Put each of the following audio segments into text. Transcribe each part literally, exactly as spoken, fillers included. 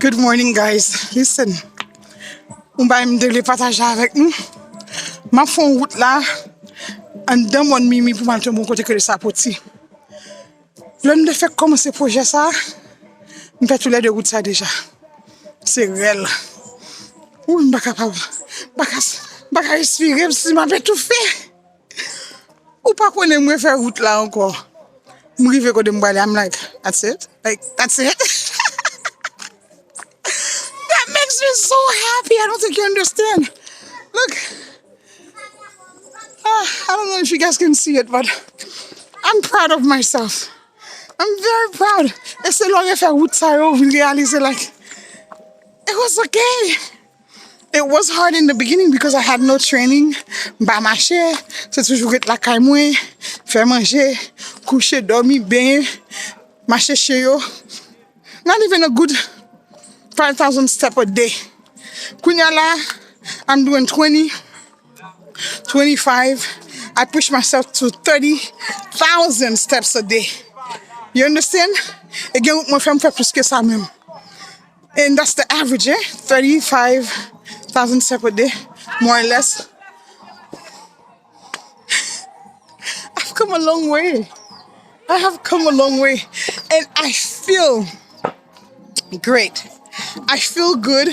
Good morning, guys. Listen. Yon bagay m te vle pataje avèk nou. M ap fè yon wout la anndan mòn Mimi pou m al tonbe yon kote ki rele Sapoti. Lè m te fèk kòmanse pwojè sa, m fè toulède wout sa deja. Se rèl. Wi, m pa kapab. M pa ka, m pa ka respire, m santi m ap etoufe. Ou pa konnen mwen fè wout la ankò. M rive kote m prale, I'm like, that's it? Like, that's it? That makes me so happy. I don't think you understand. Look. Ah, I don't know if you guys can see it, but I'm proud of myself. I'm very proud. E se lè w fè wout sa yo, w vin reyalize, like, it was okay. It was hard in the beginning because I had no training. M pa mache, se toujou ret lakay mwen, fè manje, kouche, dòmi, benyen, mache chen yo. Not even a good five thousand step a day. Kounye a la, I'm doing twenty, twenty-five. I push myself to thirty thousand steps a day. You understand? E gen wout mwen fè, m fè plis ke sa menm. And that's the average, eh? Thirty-five thousand step a day, more or less. I've come a long way. I have come a long way. And I feel great. I feel good.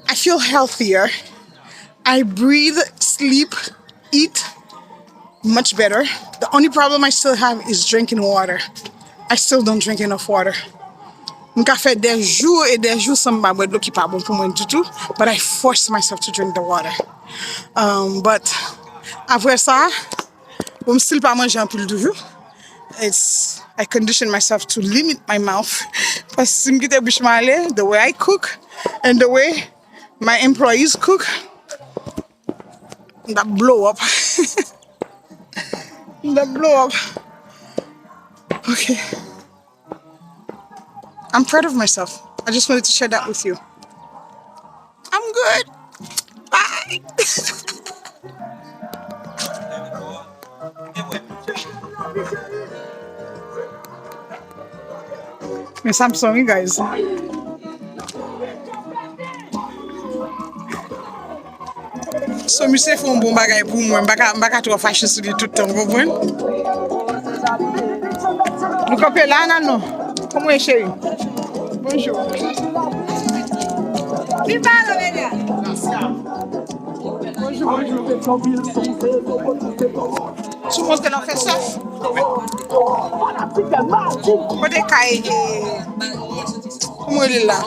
I feel healthier. I breathe, sleep, eat much better. The only problem I still have is drinking water. I still don't drink enough water. M ka fè dè jou e dè jou san m pa bwè dlo ki pa bon pou mwen ditou, but I force myself to drink the water. Um, but apre sa, bon, m still pa manje anpil toujou. It's, I condition myself to limit my mouth. Paske si m kite bouch mwen ale, the way I cook and the way my employees cook, m t ap blow up. M t ap blow up. Okay. I'm proud of myself. I just wanted to share that with you. I'm good. Bye. Men sa m sòri, guys. So, misye fè yon bon bagay pou mwen. M pa ka, m pa ka twò fache sou li tout tan, w konprann? Nou kanpe la, nan non. Kòman w ye, cheri? Bonjou. Viva la Vega! Bonjou, bonjou. Sou monte nan fè sèf. Kote kay, e, kòman w rele la?